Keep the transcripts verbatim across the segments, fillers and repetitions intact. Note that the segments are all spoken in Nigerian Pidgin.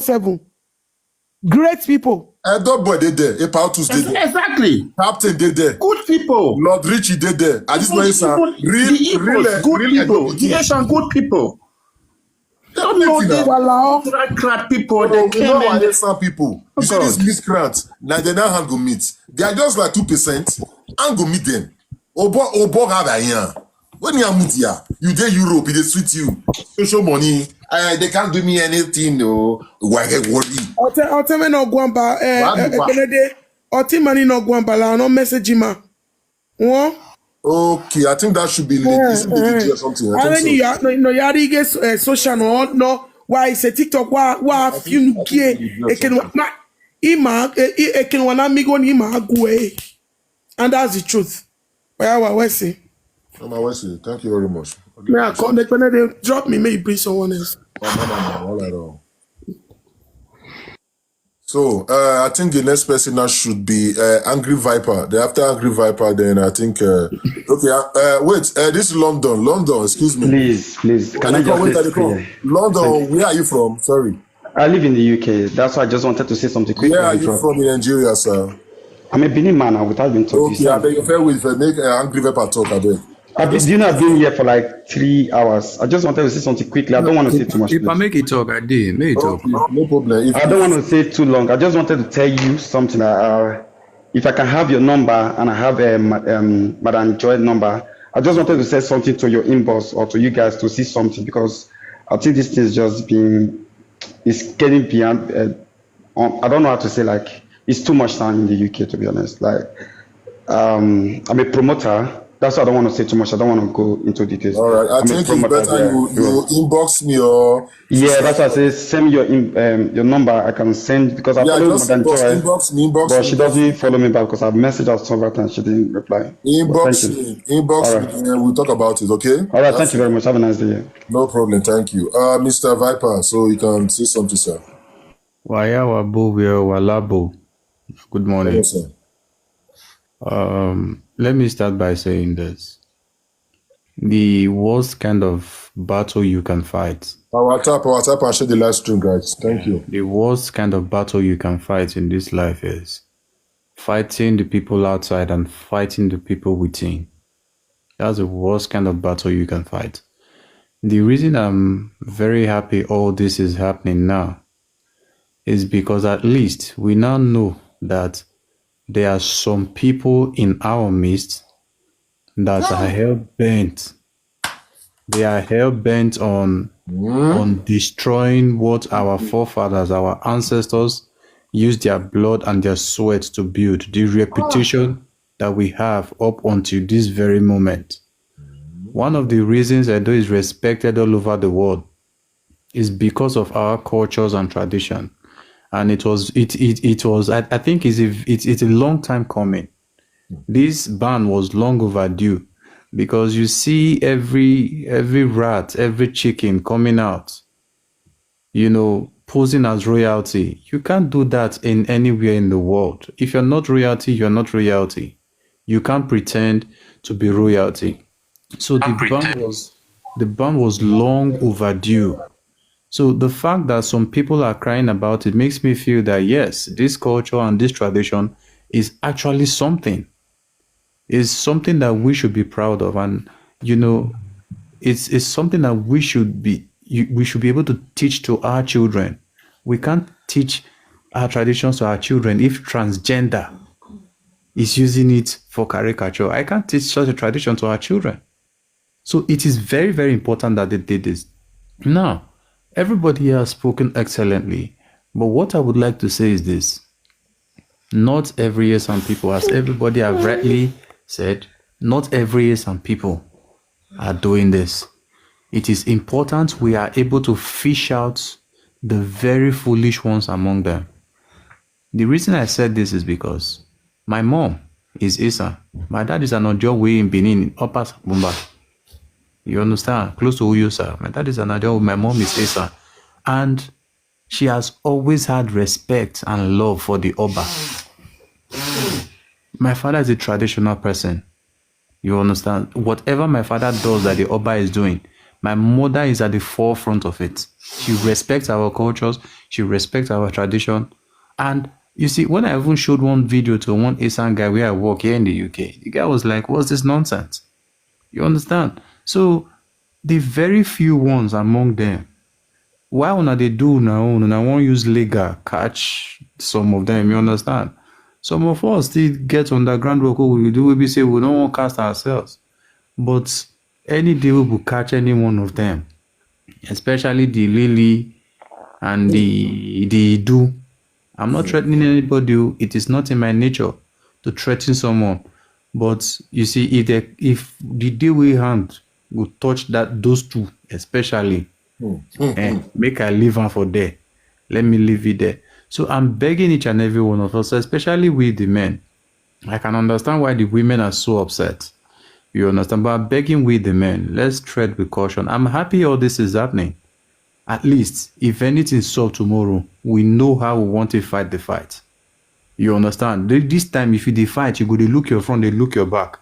seven. Great people. Edo boy dey there. Epa Otus dey there. Exactly. Captain dey there. Good people. Lord Richie dey there. At this Even- point, sir, even real, the Igbos, real, good real people. Edo The Asian good people. Don't know Everything these now. Walao. drag crowd people. Oh, They you came know in. what some people. You see God. These miscreants. Now they now hand go meet. They are just like two percent. Hand go meet them. Obo Obo have a here. When you are media, you dey Europe, it dey sweet you. Social money. Uh, they can't do me anything. No, why get worry? Ote Ote me no gwamba. Eh, Why eh, do what? Ekpenede. Ote money no gwamba. La no message him. One. Okay, I think that should be like this Eh, B D G eh. or something. I Awe think ni so. ya no no ya ri ge eh, social no no. Why say TikTok wa wa few nu kie. Eken wa ma ima eh, eh, eken wa na migo ni ima agu eh. And that's the truth. Where wa we say. Mama Wesley, thank you very much. Me I come Ekpenede drop me. May you bring someone else. Oh, no, no, no, all at all. So uh, I think the next person now should be uh, Angry Viper. Then after Angry Viper, then I think uh, okay. Uh, uh, wait, uh, this is London. London, excuse me. Please, please, can I I come, just wait, I say come. prayer? London, where are you from? Sorry. I live in the U K. That's why I just wanted to say something quick. Where before are I you drop. From in Nigeria, sir? I'm a Benin man. I would have been talking. Okay, I beg you, fair with uh, make uh, Angry Viper talk. I beg. I've been, you know, I've been here for like three hours. I just wanted to say something quickly. I don't want to say too much. If I Please. Make it talk, I did. Make it talk. Okay, no problem. If I don't want to say too long. I just wanted to tell you something. Uh, if I can have your number and I have um, um, Madam Joy number, I just wanted to say something to your inbox or to you guys to see something, because I think this thing is just being, it's getting beyond. Uh, um, I don't know how to say, like, it's too much time in the U K, to be honest. Like, um, I'm a promoter. That's why I don't want to say too much. I don't want to go into details. All right, I I'm a think it's promoter better there. you, you inbox me or Yeah, that's why I say send your in, um, your number. I can send because I yeah, follow just Madam inbox, Joy, inbox me, inbox but me. She doesn't follow me back because I've messaged her several times. She didn't reply. Inbox Thank you. Me, inbox All me, right. And we'll talk about it. Okay. All right, thank you very much. Have a nice day. No problem. Thank you, uh, Mister Viper. So you can say something, sir. Waya wabo wio walabo. Good morning. Yes, sir. Um, let me start by saying this. The worst kind of battle you can fight. Power tap, power tap, and share the live stream, guys. Thank you. The worst kind of battle you can fight in this life is fighting the people outside and fighting the people within. That's the worst kind of battle you can fight. The reason I'm very happy all this is happening now is because at least we now know that there are some people in our midst that are hell bent. They are hell bent on on destroying what our forefathers, our ancestors, used their blood and their sweat to build, the reputation that we have up until this very moment. One of the reasons Edo is respected all over the world is because of our cultures and tradition. And it was it it, it was I, I think it's a it's, it's a long time coming. This ban was long overdue because you see every every rat, every chicken coming out, you know, posing as royalty. You can't do that in anywhere in the world. If you're not royalty, you're not royalty. You can't pretend to be royalty. So the ban was the ban was long overdue. So the fact that some people are crying about it makes me feel that yes, this culture and this tradition is actually something. Is something that we should be proud of, and you know, it's it's something that we should be you, we should be able to teach to our children. We can't teach our traditions to our children if transgender is using it for caricature. I can't teach such a tradition to our children. So it is very, very important that they did this. Now, everybody has spoken excellently, but what I would like to say is this. Not every Esan people, as everybody have rightly said, not every Esan people are doing this. It is important we are able to fish out the very foolish ones among them. The reason I said this is because my mom is Esan. My dad is an Ojo way in Benin, in Upper Sapumba. You understand? Close to Uyosa. My dad is an Ojo. My mom is Esan. And she has always had respect and love for the Oba. My father is a traditional person. You understand? Whatever my father does that the Oba is doing, My mother is at the forefront of it. She respects our cultures. She respects our tradition. And you see, when I even showed one video to one Esan guy where I work here in the U K, the guy was like, "What's this nonsense?" You understand? So the very few ones among them, why una dey do una own? Una wan use legal catch some of them, you understand? Some of us still get underground work wey we do, wey be say we no wan cast ourselves. But any day we go catch any one of them, especially the Lili and the the Idu, I'm not threatening anybody. Oh. It is not in my nature to threaten someone. But you see, if the if the day we hand will touch that those two especially, eh, make I leave am for there. Let me leave it there. So I'm begging each and every one of us, especially we the men. I can understand why the women are so upset. You understand? But I'm begging we the men, let's tread with caution. I'm happy all this is happening. At least, if anything solve tomorrow, we know how we want to fight the fight. You understand? Th- This time, if you dey fight, you go dey look your front, dey look your back.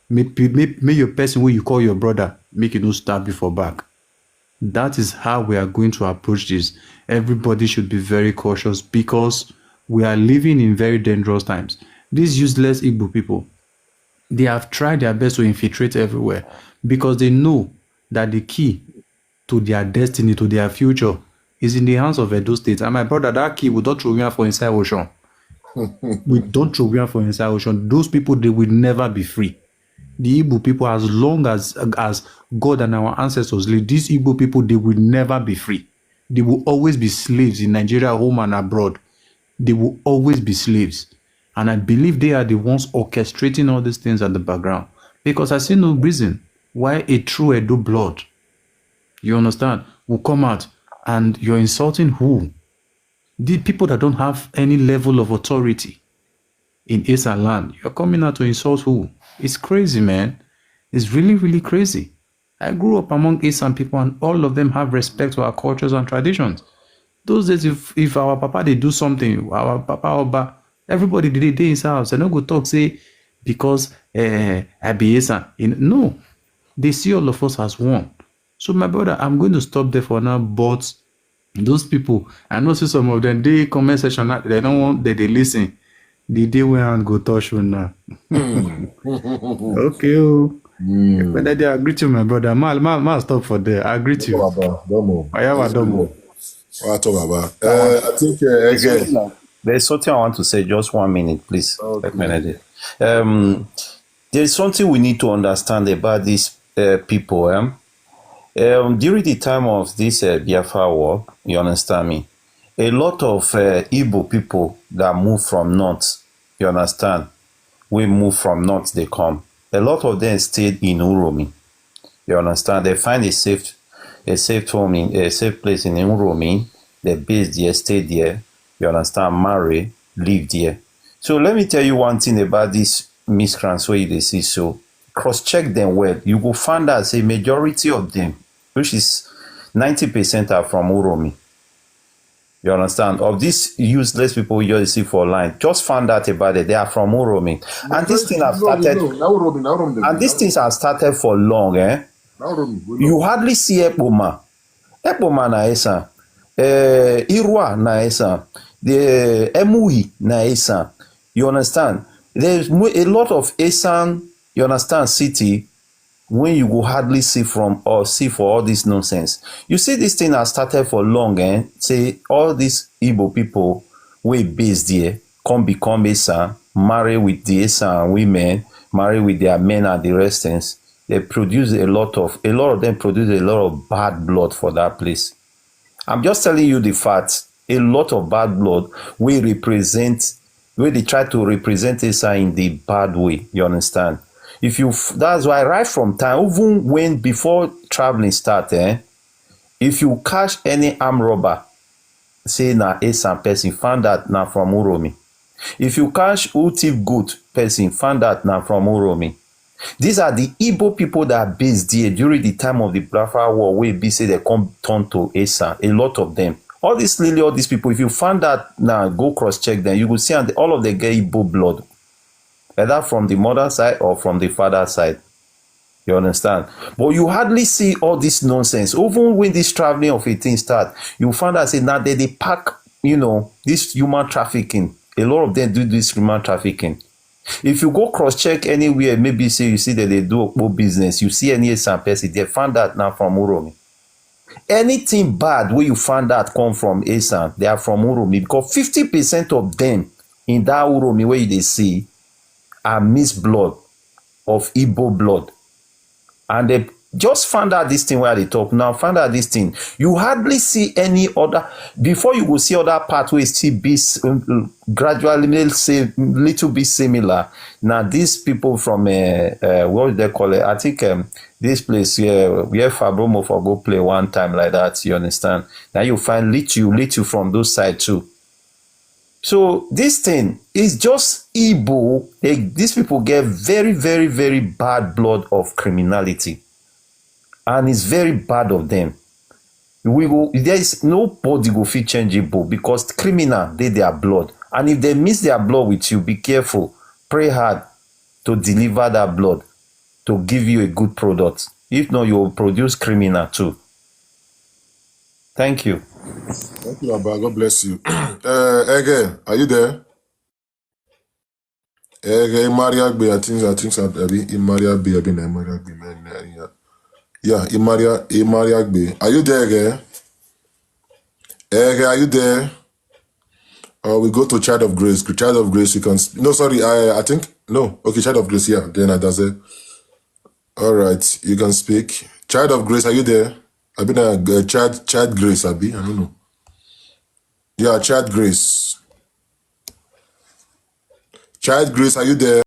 Make, pe- make, make your person wey you call your brother, make you no stab you for back. That is how we are going to approach this. Everybody should be very cautious because we are living in very dangerous times. These useless Igbo people, they have tried their best to infiltrate everywhere because they know that the key to their destiny, to their future, is in the hands of Edo State. And my brother, that key, we don't throw him for inside ocean. We don't throw him for inside ocean. Those people, they will never be free. The Igbo people, as long as as God and our ancestors live, these Igbo people, they will never be free. They will always be slaves in Nigeria, home and abroad. They will always be slaves. And I believe they are the ones orchestrating all these things at the background. Because I see no reason why a true Edo blood, you understand, will come out and you're insulting who? The people that don't have any level of authority in Esa land, you're coming out to insult who? It's crazy, man. It's really, really crazy. I grew up among Esan people, and all of them have respect for our cultures and traditions. Those days, if, if our papa they do something, our papa Oba, everybody did they inside house. I no go talk say because uh, I be Esan. You know, no, they see all of us as one. So my brother, I'm going to stop there for now. But those people, I know see some of them. They comment section now, they don't want that they listen. The day when hand go touch you now. Okay, oh. But I dey agree to my brother. Ma, ma, ma, stop for there. I agree to you. Baba, domo. Ayawa domo. Wato Baba. Uh, I think uh, again. There's something I want to say. Just one minute, please. Okay. Um, there's something we need to understand about these uh, people. Um, um, during the time of this uh, Biafra war, you understand me? A lot of uh, Igbo people that move from north, you understand, we move from north, they come. A lot of them stayed in Uromi. You understand? They find a safe, a safe home in a safe place in Uromi. They base there, stay there. You understand? Marry, live there. So let me tell you one thing about these miscreants wey you dey see so. Cross check them well. You go find out say majority of them, which is ninety percent, are from Uromi. You understand? Of these useless people you just see for line, just found out about it. They are from Uromi. And this thing have started. And these things have started for long, eh? You hardly see Ekpoma. Ekpoma na Esan. Uh, Irua na Esan. The Emui na Esan. You understand? There's a lot of Esan, you understand, city when you go hardly see from or see for all this nonsense. You see, this thing has started for long, eh? Say all these Igbo people wey base there come become Esan, marry with the Esan women, marry with their men and the rest things. They produce a lot of a lot of them produce a lot of bad blood for that place. I'm just telling you the fact. A lot of bad blood will represent where they try to represent Esa in the bad way. You understand? If you that's why right from time, even when before traveling start, eh, if you catch any arm robber, say na Esa person, found out na from Uromi. If you catch who thief good person, found out na from Uromi. These are the Igbo people that are based there during the time of the Biafra war, where be say they come turn to Esa. A lot of them. All this Lily, all these people, if you find that now, go cross check them, you will see and all of them get Igbo blood, either from the mother side or from the father side. You understand? But you hardly see all this nonsense. Even when this traveling of a thing start, you find out say now they, they pack, you know, this human trafficking. A lot of them do this human trafficking. If you go cross check anywhere, maybe say you see that they do Okpo business, you see any Esan person, they find out now from Uromi. Anything bad where you find out come from Esan, they are from Uromi, because fifty percent of them in that Uromi where they see are mixed blood of Igbo blood. And they just found out this thing where they talk now, found out this thing. You hardly see any other, before you go see other pathways still be s- um, um, gradually, let's say, little bit similar. Now, these people from, uh, uh, what do they call it? I think, um, this place here, where Fabromo for go play one time like that, you understand? Now you find little, little from those side too. So this thing is just Igbo. They, these people get very, very, very bad blood of criminality, and it's very bad of them. We go, there is nobody go fit change Igbo, because criminal dey their blood, and if they mix their blood with you, be careful. Pray hard to deliver that blood to give you a good product. If not, you will produce criminal too. Thank you. Thank you, Baba. God bless you. Uh, again, are you there? Ege Imariagbe, I think, I think, so, Abi, Imariagbe, Abi, na Imariagbe, man, yeah, yeah. Yeah, Imaria, Imariagbe. Are you there, Ege? Ege, are you there? Uh, we go to Child of Grace. Child of Grace, you can. Sp- no, sorry, I, I think no. Okay, Child of Grace, yeah. Then I does it. All right, you can speak. Child of Grace, are you there? Abi na uh, Child, Child Grace, Abi. I don't know. Yeah, Child Grace. Child Grace, are you there?